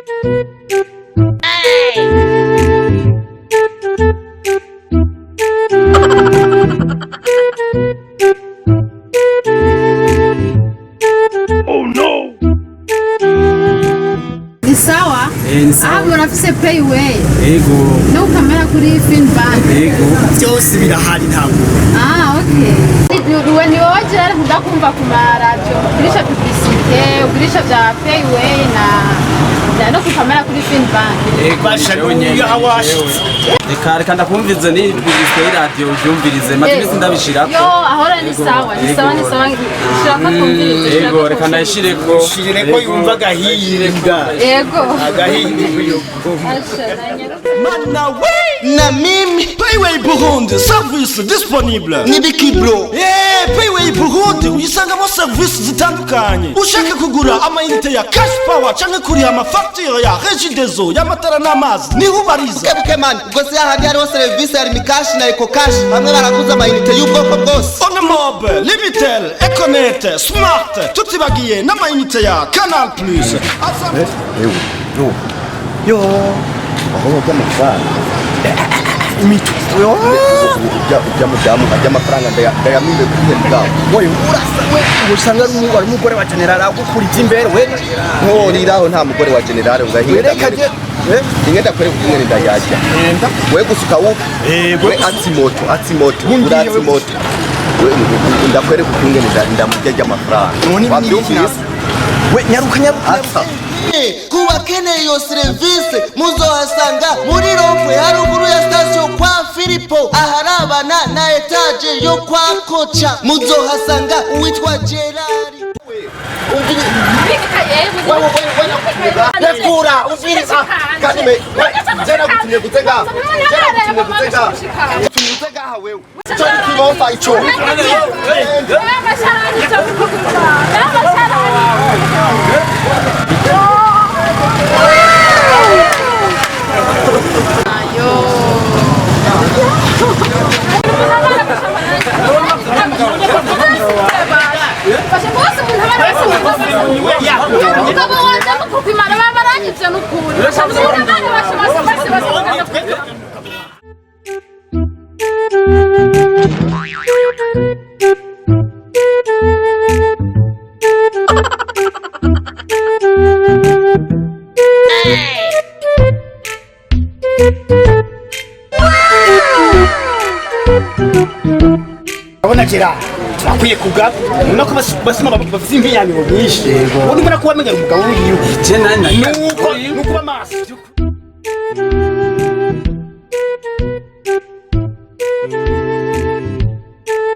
Ni sawa. Ni sawa. Aha murafise payway Yego. No kamera kuri Finbank? Yego. Byose birahari, ntabwo. Ah, okay. Ni wowe Gerard nkunda kumva ku maradiyo ugurisha publicité, ugurisha vya payway na no kukamera kuri Finbank? Yego. Basha, jewe nyene, n'uyu aho washitse. Jewe. Reka ndakumvirize ni publicité y'iradiyo, uvyumvirize maze iminsi ndabishirako. Yo, ahora ni sawa, ni sawa, ni sawa. Shaka kumviriza. Yego, reka ndayishireko. Shireko yumva agahinda. Yego. Agahinda. Asha, nanyaruka. Mana we! Na mimi. Payway Burundi, service disponible. Nibiki bro? Payway Burundi uyisangamo service zitandukanye. Ushaka kugura amayinite ya Cash Power canke kuriha amafagitire ya Regideso y'amatara n'amazi, niho ubariza. Bukebuke man, ubwo se hahandi hariho serivisi ya Lumicash na Ecocash, bamwe baraguza amayinite y'ubwoko bwose? Onemob, Lumitel, Econet, Smart, tutibagiye n'amayinite ya Canal Plus. Ewe, yo yo, aho by'amafaranga Imitwe. Ujya mudamu ajya amafaranga ndayamwibe kuri bwawe. We urasa we, usanga ari umugore wa general agukuriza imbere we. Ntoriraho, nta mugore wa general ngo ahinge. Reka je. Ingenda kwereka ukungene ndayarya. We gusuka wupe we, atsi moto, atsi moto, uratsi moto we, ndakwereka ukungene ndamurya ry'amafaranga. None ibi ni ibiki? Wabyumvise? We nyaruka, nyaruka. Atsa. Ku bakeneye iyo serivisi muzohasanga muri rond-point haruguru ya sitasiyo kwa Filipo, aharabana na étage yo kwa Koca. Muzohasanga uwitwa Gerard. Rekura, umviriza kandi me je nagutumye gutega, je nagutumye gutega, gutumye gutega wewe, ico ni kibofa ico. Umugabo wanje mukupimana babarangije n'ukuri. Basha bose bose bose. Urabona Gerard, turakwiye kugaba, ubona ko basuma bafite impiyaniro nyinshi. Ubundi mbona ko wamenye umugabo wiwe. Je nani? Nuko nukuba maso.